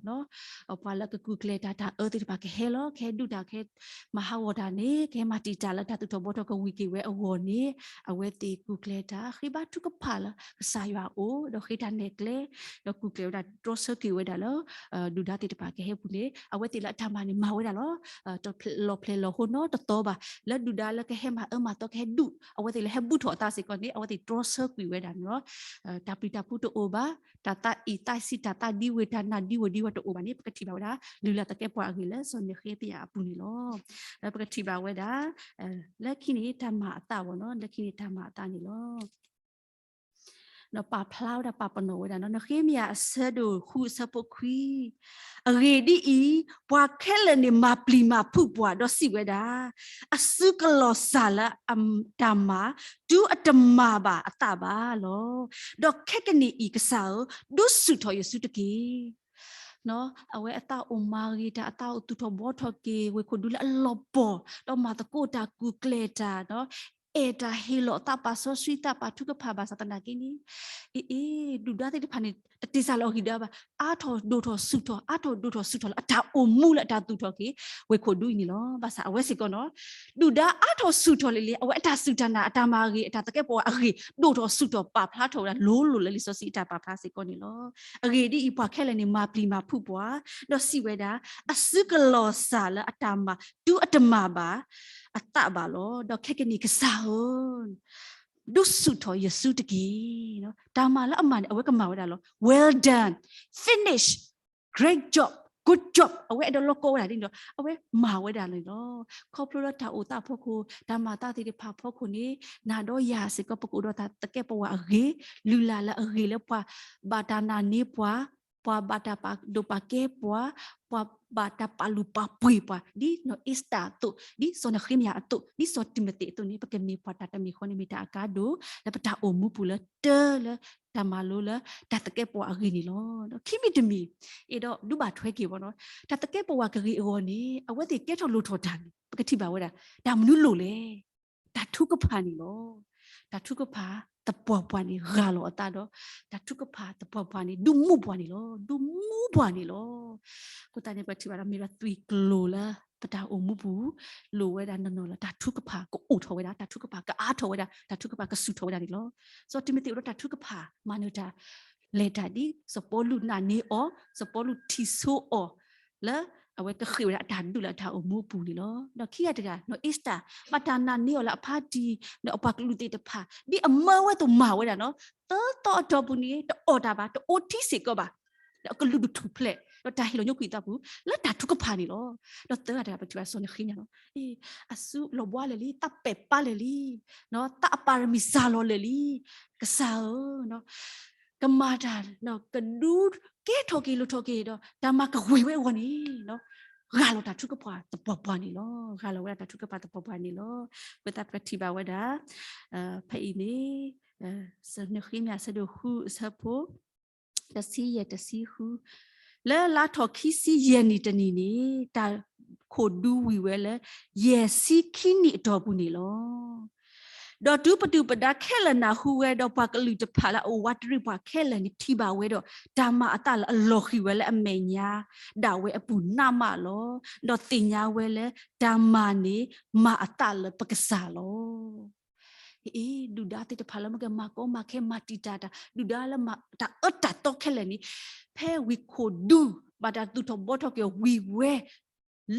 ၤ. ပှၤလၢကကူၣ်ကျဲၤတၢ် တၢ်အၢသ့ၣ်တဖၣ်ကဟဲလီၤ, ကဟဲဒုးတၢ်, ကဟဲမၤဟးဂီၤတၢ်န့ၣ် ကဟဲမၤတံာ်တာ်လၢတၢ်သူၣ်ထီၣ်ဘှီထီၣ်ကဝံၤက့ၤဝဲအဂီၢ်န့ၣ် အဝဲသ့ၣ်ကူၣ်ကျဲၤတၢ် ဃ့ဘါထုကဖၣ်လၢကစၢ်ယွၤအအိၣ်, ဒီးဃ့တၢ်နဲၣ်ကျဲ, ဒီးကူၣ်ကျဲၤဝဲဒၣ်တြီဆၢကွံာ်ဝဲဒၣ်လၢ ဒုၣ်ဒါသ့ၣ်တဖၣ်ကဟဲပူၤန့ၣ် အဝဲသ့ၣ်လၢအတၢ်မၤန့ၣ်မၤဝဲဒၣ်လီၤ. လီၤဖျဲၣ်လီၤဟိနီတသီဘၣ်, လၢဒုၣ်ဒါလၢကဟဲမၤအၢမၤသီကဟဲဒုး အဝဲသ့ၣ်လၢဟဲဘူၣ်ထီၣ်အသးစ့ၢ်ကီးန့ၣ် အဝဲသ့ၣ်တြီဆၢကွံာ်ဝဲဒၣ်န့ၣ်လီၤ. တၢ်ပျံၤတၢ်ဖုးတအိၣ်ဘၣ်, တၢ်သးအံသးဆံး တၢ်သးဒံဝ့ၤ တၢ်နၢ်ဒံဝ့ၤဒံဝီၤတအိၣ်ဘၣ်န့ၣ် ပကထံၣ်ဘၣ်ဝဲဒၣ် လုၢ်လၢ်သကဲးပဝးအဂ့ၤလၢစီၤနဃ့မယၤအပူၤန့ၣ်လီၤ. ဒီးပကထံၣ်ဘၣ်ဝဲဒၣ် လၢခံန့ၣ်တၢ်မၤအသးဘၣ်နီၤ, လၢခံန့ၣ်တၢ်မၤအသးန့ၣ်လီၤ. ဒီးပာ်ဖျါဝဲဒၣ် ပာ်ပနီၣ်ဝဲဒၣ်နီၤ, နဃ့မယၤအဆၢဒိၣ်ဃုအဆၢဖိခွံ, အဂ့ၢ်ဒ်အံၤ, ပှၤခဲလၢာ်န့ၣ်မၤပျံၤမၤဖုးပှၤ ဒီးစံးဝဲဒၣ်, အစုကလီၤစၢ်လၢအတၢ်မၤ တုၤအတမၤဘၣ်အသးဘၣ်လီၤ. ဒီးခဲကနံၣ်အံၤကစၢ်ဧၢ, ဒုးဆူၣ်ထီၣ်ယစုတက့ၢ်. အဝဲအသးအိၣ်မၤဂ့ၤတၢ်, အသးအိၣ်သူၣ်ထီၣ်ဘှီထီၣ်က့ၤ ဝ့ၢ်ခိၣ်ဒူလၢအလီၤပှီၢ်, ဒီးမၤသကိးတၢ်ကူၣ်ကျဲၤတၢ်, အဲၣ်တၢ်ဟ့ၣ်လီၤအသး ပာ်စီဆှံသး ပာ်ထုကဖၣ်ဘၣ်ဆၣ်သနာ်က့န့ၣ်, အ့ အ့ ဒုၣ်ဒါသ့ၣ်တဖၣ်န့ၣ် တတ့ၢ်စၢ်လီၤအဂံၢ်ဒၢးဘၣ်, အါထီၣ်ဒိၣ်ထီၣ်ဆူၣ်ထီၣ်, အါထီၣ်ဒိၣ်ထီၣ်ဆူၣ်ထီၣ်လၢအတၢ်အိၣ်မူလၢအတၢ်သူၣ်ထီၣ်က့ၤ ဝ့ၢ်ခိၣ်ဒူအံၤန့ၣ်လီၤ. ဘၣ်ဆၣ်အဝဲစ့ၢ်ကီးနီၤ, ဒုၣ်ဒါအါထီၣ်ဆူၣ်ထီၣ်လံၤလံၤ အဝဲအတၢ်စူၢ်တၢ်နာ် အတၢ်မၤဂ့ၤ အတၢ်သကဲးပဝးအဂ့ၢ် ဒိၣ်ထီၣ်ဆူၣ်ထီၣ် ပာ်ဖျါထီၣ်ဝဲဒၣ်လိၤလိၤလၢလံာ်စီဆှံအတၢ်ပာ်ဖျါစ့ၢ်ကီးန့ၣ်လီၤ. အဂ့ၢ်ဒ်အံၤ, ပှၤခဲလၢာ်န့ၣ် မၤပျံၤမၤဖုးပှၤ, ဒီးစံးဝဲဒၣ်, အစုကလီၤစၢ်လၢအတၢ်မၤ တုၤအတမၤဘၣ်အသးဘၣ်လီၤ. ဒီးခဲကနံၣ်ကစၢ်ဧၢ, ဒုးဆူၣ်ထီၣ်ယစုတက့ၢ်. တၢ်မၤလၢအမၤန့ၣ် အဝဲကမၤဝဲဒၣ်လီၤ. Well done, finish, great job, good job, အဝဲအဲၣ်ဒိးလီၤကိးဝဲဒၣ်ဒ်န့ၣ်ဒီး အဝဲမၤဝဲဒၣ်န့ၣ်လီၤ. ခီဖျိလၢတၢ်အိၣ်သးအဖီခိၣ်, တၢ်မၤသးသ့ၣ်တဖၣ်အဖီခိၣ်န့ၣ်, နၤဒီးယၤစ့ၢ်ကီး ပကအိၣ်ဒီးတၢ်သကဲးပဝးအဂ့ၤ, လုၢ်လၢ်လၢအဂ့ၤလၢပှၤဘၣ်တၢ်နာ်န့ၢ်ပှၤ, ပှၤဘၣ်တၢ်ပာ်ဒိၣ်ပာ်ကဲပှၤ, ပှၤဘၣ်တၢ်ပာ်လုၢ်ပာ်ပှ့ၤပှၤ, ဒ်နီၢ်အ့စတၢၣ်အသိး, ဒ်စီၤနဃ့မယၤအသိး, ဒ်စီၤတံၤမသ့းအသိးန့ၣ် ပကမ့ၢ်ပှၤတၢ်တမံၤဃီန့ၣ် မ့ၢ်တၢ်အကါဒိၣ် လၢပတၢ်အိၣ်မူပူၤလၢတၢ်လၢ တၢ်မၤလိလၢတၢ်သကဲးပဝးအဂ့ၤန့ၣ်လီၤ. ဒီးခံမံၤတမံၤ, အဲၣ်ဒိးဒုးဘၣ်ထွဲက့ၤဘၣ်နီၤ, တၢ်သကဲးပဝးကဂ့ၤအဂီၢ်န့ၣ် အဝဲသ့ၣ်ကဲထီၣ်လိၣ်ထီၣ်တၢ်န့ၣ် ပကထံၣ်ဘၣ်ဝဲဒၣ် တၢ်မနုၤလိၣ်လဲၣ်. တၢ်ထုကဖၣ်န့ၣ်လီၤ. တၢ်ထုကဖၣ်သပှၢ်ပှၢ်န့ၣ် ဂၢ်လီၤအသးဒီး တၢ်ထုကဖၣ်သပှၢ်ပှၢ်န့ၣ် ဒုးမူပှၤန့ၣ်လီၤ. ဒုးမူပှၤန့ၣ်လီၤ. အဃိသတးန့ၣ် ပထံၣ်ဘၣ်ဒီး မ့ၢ်ဘၣ်သွံၣ်ကျိၤလၢ ပတၢ်အိၣ်မူပူၤ လိၣ်ဝဲဒၣ်နီၢ်နီၢ်လၢ တၢ်ထုကဖၣ်ကအိၣ်ထီၣ်ဝဲဒၣ်, တၢ်ထုကဖၣ်ကအါထီၣ်ဝဲဒၣ်, တၢ်ထုကဖၣ်ကဆူၣ်ထီၣ်ဝဲဒၣ်န့ၣ်လီၤ. စီၤတံၤမသ့းအိၣ်ဒီးတၢ်ထုကဖၣ် မၤနၢၤတၢ် လဲၤတၢ်ဒ် စီၤပီလူးနာ်န့ၢ်အီၤ, စီၤပီလူးထံၣ်ဆိအီၤ လၢအဝဲကဃ့ၢ်ဝဲဒၣ်အတၢ်ဒုးလၢအတၢ်အိၣ်မူအပူၤန့ၣ်လီၤ. ဒီးခံဂၤတဂၤ နီၢ်အ့စတၢၣ် ဘၣ်တၢ်နာ်န့ၢ်အီၤလၢအဖါတံၢ် ဒီးအပှၤကလုာ်သ့ၣ်တဖၣ် ဒ်အမၢဝဲအသိးမၤဝဲဒၣ်နီၤ. သၢသီအတီၢ်ပူၤန့ၣ် တအီၣ်တၢ်ဘၣ်, တအိၣ်ထံစ့ၢ်ကီးဘၣ်, ဒီးအကလုၢ်ဒိၣ်ထူၣ်ဖျဲး, ဒီးတၢ်ဟ့ၣ်လီၤညိကွံာ်အသးပူၤ လၢတၢ်ထုကဖၣ်န့ၣ်လီၤ. ဒီးသၢဂၤတဂၤ ပထံၣ်ဘၣ်စီၤနဃ့မယၤလီၤ. အ့ အစုလီၤဘှါလၢာ်လံ, သးပဲာ်ပၢ်လၢာ်လံ, သးအပၢ်ရမံၤစၢ်လီၤလၢာ်လံ, ကစၢ်ဧၢ ကမၤတၢ် ကဒုးကဲထီၣ်က့ၤလိၣ်ထီၣ်က့ၤဒီး တၢ်မၤကဝ့ၤဝဲအဂီၢ်န့ၣ် ဂၢ်လီၤတၢ်ထုကဖၣ်သပှၢ်ပှၢ်န့ၣ်လီၤ. ဂၢ်လီၤဝဲဒၣ်တၢ်ထုကဖၣ်သပှၢ်ပှၢ်န့ၣ်လီၤ. အဃိသတးပထံၣ်ဘၣ်ဝဲဒၣ် ဖဲအံၤန့ၣ် စနဃ့မ့ၢ်အဆၢဒိၣ်ဃုအဆၢဖိ တဆံယဲၢ်တဆံဃု, လၢလါထီၣ်ခံဆံယဲၢ်နံၣ်တနံၣ်န့ၣ် တၢ်ခိၣ်ဒူဝံၤဝဲလၢ ယဲၢ်ဆံခံနံၣ်အတီၢ်ပူၤန့ၣ်လီၤ. ဒီးတုၤပဒုၣ်ပဒါခဲလၢာ်နၢ်ဟူဝဲ, ဒီးပှၤကလုာ်တဖၣ်လၢအအိၣ်ဝးတရံးပှၤခဲလၢာ်န့ၣ် ထံၣ်ဘၣ်ဝဲဒီး တၢ်မၤအသးလၢအလီၤဃံၤဝဲလၢအမဲာ်ညါဒၣ်ဝဲအပူၤနးမးလီၤ. ဒီးသ့ၣ်ညါဝဲလၢ တၢ်မၤန့ၣ်မၤအသးလၢပကစၢ်လီၤ. အ့ ဒုၣ်ဒါသ့ၣ်တဖၣ်လၢမ့ၢ်ကမၤကီမၤခဲ မၤတံာ်တာ်တၢ်, ဒုၣ်ဒါလၢတၢ်အၢတၢ်သီခဲလၢာ်န့ၣ် ဖဲဝ့ၢ်ခိၣ်ဒူ ဘၣ်တၢ်သူၣ်ထီၣ်ဘှီထီၣ်က့ၤဝံၤဝဲ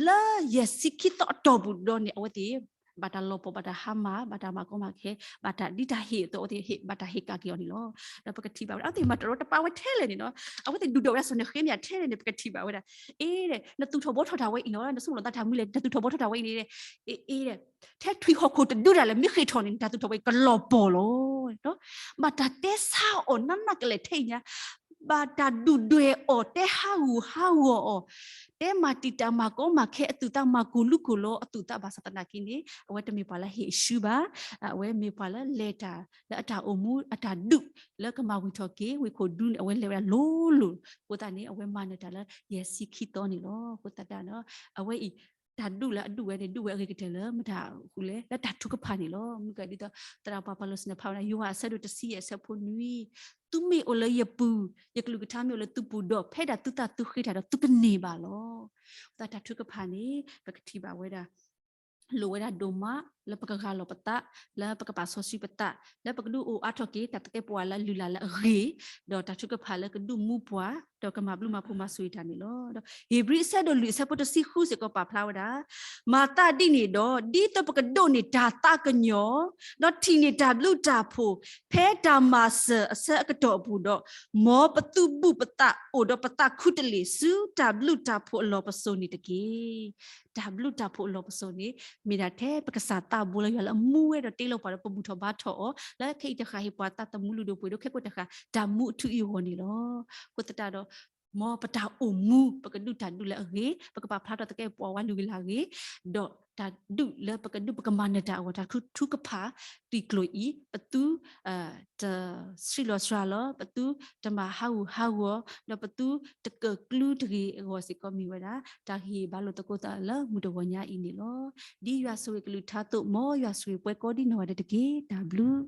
လၢယဲၢ်ဆံခံသီအတီၢ်ပူၤဒီးန့ၣ် အဝဲသ့ၣ် ဘၣ်တၢ်လီၤပှီၣ် ဘၣ်တၢ်ဟါမၢ် ဘၣ်တၢ်မၤကီမၤခဲ ဘၣ်တၢ်ဒ်တၢ်ဟ့ၣ်အသိး အဝဲသ့ၣ်ဟ့ၣ် ဘၣ်တၢ်ဟ့ၣ်ကၣ်က့ၤအီၤန့ၣ်လီၤ. ဒီးပကထံၣ်ဘၣ်ဝဲဒၣ် အဝဲသ့ၣ်မၤတရီတပါဝဲထဲလဲၣ်န့ၣ်လီၤ. အဝဲသ့ၣ်ဒုၣ်ဒိးဝဲဒၣ်စီၤနဃ့မယၤထဲလဲၣ်န့ၣ် ပကထံၣ်ဘၣ်ဝဲဒၣ် အ့ နသူၣ်ထီၣ်ဘှီထီၣ်တၢ်ဝဲအံၤလီၤ, နဆိကမိၣ်လီၤသးတၢ်မနုၤလဲၣ် နသူၣ်ထီၣ်ဘှီထီၣ်တၢ်ဝဲအံၤန့ၣ် အ့ အ့ ထဲထွံၣ်ဟီၣ်ခိၣ်တဒုဒၣ်လဲာ် မ့ၢ်ဃ့ၢ်ထီၣ်န့ၣ် နတၢ်သူၣ်ထီၣ်ဝဲအံၤကလီၤပှီၢ်လီၤ. ဘၣ်တၢ်တဲဆါအီၤနးနးကလဲာ်ထဲအံၤညါ, ဘၣ်တၢ်ဒုၣ်ဒွဲၣ်အီၤ တဲဟးဂူာ်ဟးဂီၤအီၤ, တဲမၤတံာ်တာ်မၤကီမၤခဲအသူၣ်သး မၤကူၣ်လူကူၣ်လီၤအသူၣ်သးဘၣ်ဆၣ်သနာ်က့န့ၣ် အဝဲတမ့ၢ်ပှၤလၢဟ့ၣ်အရှုံးဘၣ်. အဝဲမ့ၢ်ပှၤလၢလဲၤတၢ်လၢအတၢ်အိၣ်မူအတၢ်ဒုးလၢကမၤဝံၤထီၣ်က့ၤ ဝ့ၢ်ခိၣ်ဒူန့ၣ် အဝဲလဲၤဝဲဒၣ်လိၤလိၤ အဃိသတးန့ၣ် အဝဲမၤနၢၤတၢ်လၢယဲၢ်ဆံခံသီန့ၣ်လီၤ. အဃိသတးဒီး အဝဲအံၤ တၢ်ဒုးလၢအဒုးဝဲန့ၣ် ဒုးဝဲအဂ့ၤကတၢၢ်လၢမတၤဃူလဲၣ် လၢတၢ်ထုကဖၣ်န့ၣ်လီၤ. မုၢ်ကဒ်သိး သရၣ်ပှၤပီၤလီၤစၢၤန့ၣ်ဖးဝဲဒၣ် ယိၤဟၣ်အဆၢဒိၣ်တဆံယဲၢ်အဆၢဖိနွံ, သုမ့ၢ်အိၣ်လၢယပူၤ, ယကလုၢ်ကထါမ့ၢ်အိၣ်လၢသုပူၤဒီး ဖဲဒၣ်သုသးသုဃ့တၢ်ဒီး သုကန့ၢ်ဘၣ်လီၤ. အဃိသတးတၢ်ထုကဖၣ်န့ၣ် ပကထံၣ်ဘၣ်ဝဲဒၣ် လိၣ်ဝဲဒၣ်ဒိၣ်မး လၢပကဂၢ်လီၤပသး, လၢပကပာ်စီဆှံပသး, လၢပကဒုးအိၣ်အါထီၣ်က့ၤ တၢ်သကဲးပဝးလၢအလုၢ်လၢ်လၢအဂ့ၤ, ဒီးတၢ်ထုကဖၣ်လၢကဒုးမူပှၤ ဒီးကမၤဘျုးမၤဖှိၣ်မၤစၢၤတၢ်န့ၣ်လီၤ. ဒီးဧ့ၤဘြံၤအဆၢဒိၣ်လွံၢ်အဆၢဖိတဆံဃုစ့ၢ်ကီးပာ်ဖျါဝဲဒၣ်, မၤသးဒ်န့ၣ်ဒီး ဒ်သိးပကဒိးန့ၢ်တၢ်သးကညီၤ, ဒီးထံၣ်န့ၢ်တၢ်ဘျုးတၢ်ဖှိၣ် ဖဲတၢ်မၤစၢၤအဆၢအကတီၢ်အပူၤဒီး, မ်ပသုးဘူးပသးအိၣ်ဒီးပသးခူတလ့ၢ် ဆူတၢ်ဘျုးတၢ်ဖှိၣ်အလီၢ်ပစိာ်န့ၣ်တက့ၢ်. တၢ်ဘျုးတၢ်ဖှိၣ်အလီၢ်ပစိာ်န့ၣ် မ့ၢ်ဒၣ်ထဲပကစၢ်သးဘိလၢယွၤလၢအမူဝဲဒီးတ့လီၤပှၤဒီးပဘူၣ်ထီၣ်ဘါထီၣ်အီၤ လၢခဲအံၤတဃၣ်ဟ့ၣ်ပှၤသးသမူလုၢ်ဒိၣ်ပှ့ၤဒိၣ်ခဲကိာ်တဃၣ် တၢ်မူအထူအယိာ်အဂီၢ်န့ၣ်လီၤ. အဃိသတးဒီး မ်ပတၢ်အိၣ်မူ ပကဒုးတၢ်ဒုးလၢအဂ့ၤ, ပကပာ်ဖျါထီၣ်သကဲးပဝးလုၢ်လၢ်ဂ့ၤ, ဒီးတၢ်ဒုးလၢပကဒုးပကမၤနၢၤတၢ်အဂီၢ် တၢ်ထုကဖၣ် သွံၣ်ကျိၤအံၤ ပသု တဆံးလီၤစှၤလီၤ, ပသုတမၤဟးဂူာ်ဟးဂီၤ, ဒီးပသုတကၢၣ်ကျူတဂ့ၤအဂီၢ်စ့ၢ်ကီးမ့ၢ်ဝဲဒၣ် တၢ်ဟ့ၣ်ဘါလိာ်သကိးသးလၢမုၢ်တဂီၤညါအံၤန့ၣ်လီၤ. ဒ်ယွၤဆိၣ်ဂ့ၤကလုၢ်ကထါအသိး မ်ယွၤဆိၣ်ဂ့ၤပှၤကိးဒ်နီၢ်ဂၤဒဲးတက့ၢ်. တၢ်ဘျုး